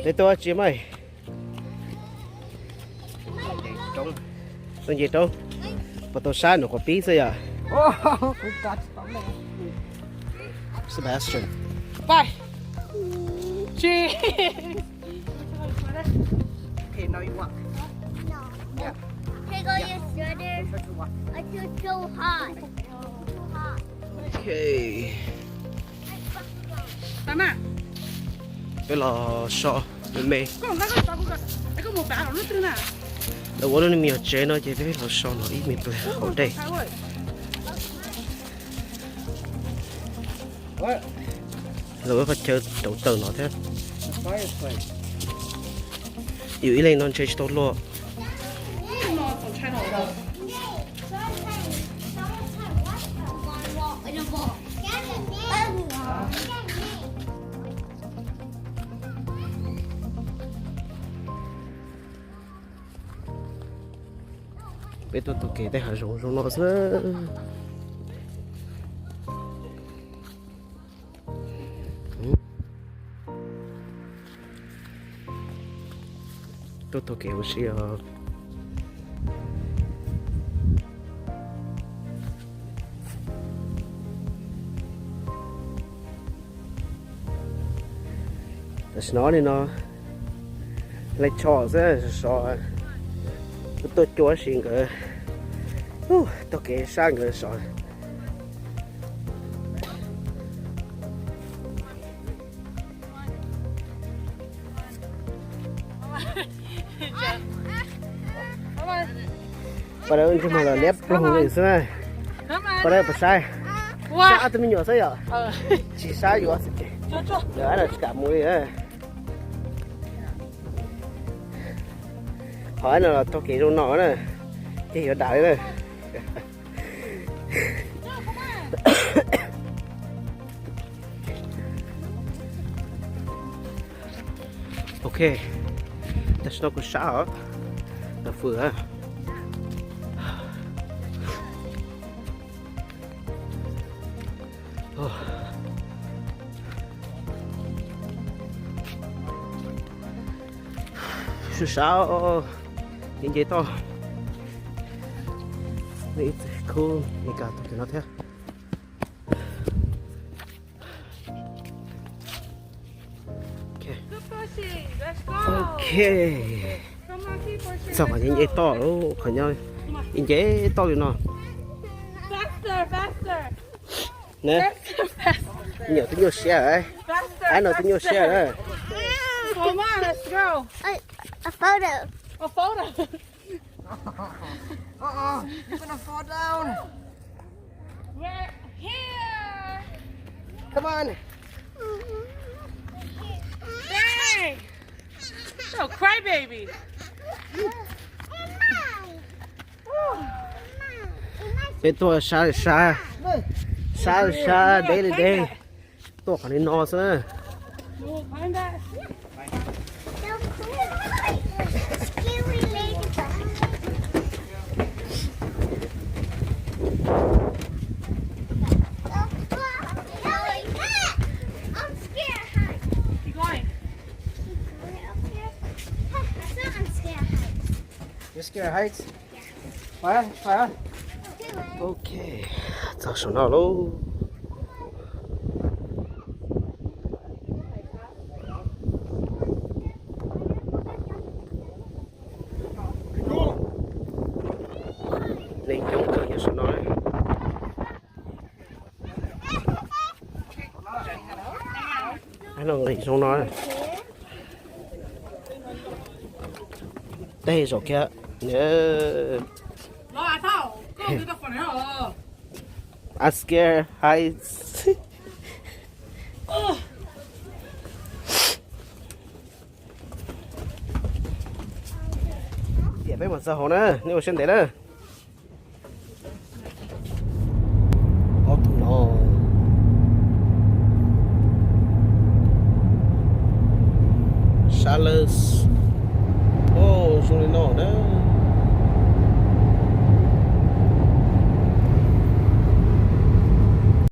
Peb tuaj tsis mas. Tuaj nce roob. Puas tau sab nws quav pib xwb yom? Sebastian. Bye. Cheers. Okay, now you walk. Yeah. Here go your sweater. Start to walk. It's too hot. Too hot. Okay. Peb los so me me. Lawv ua lub me nyuam tsev no ces peb los so no ib me pliag hauv dej. Lawv ua qhov chaw rauv taws no thiab. Yus ib leeg no ntshe tsis tau luag. Peb tuaj taug kev tej hav zoov zoo no xwb. Tuaj taug kev ua si os. Tam sim no li no, lej tsho xwb so, tuaj cuab si nkawd, taug kev sab nkawd so. Pab dawb ntsej muag los liab ploog li xwb na. Pab dawb puas saib? Saib ob tug me nyuam xwb yom? Tsis saib yuav xwb ces lawv no tsis kam mus li. Qhov no los taug kev zoo no na, ces yuav dam li na. Ok, tam sim no kuv sab os, ntawm fwm. Sab sab, nce nce toj, ib txwm khub Meskas tuaj tim no thiab. Ok, txog qhov nce nce toj lawm, qhov nyob nce toj li no. Nyuam twb nyuaj siab lawm, ab no twb nyuaj siab lawm. A photo. Uh-uh, you're gonna fall down. We're here. Come on. Dang. Little crybaby. Peb tuaj sab sab, sab sab deb li deb, tuaj qhov li no xwb. You scared heights? Khov, khov. Ok, txog saum no lauj. Neeg coob kawg nyob saum no. Ab no nqis zoo no. Tej zaum kiag. I'm scared heights. Tiam peb mus txog hauv na, nej ua siab ntev na. Ob tug no. Sab lawm. Oj, zoo li no na.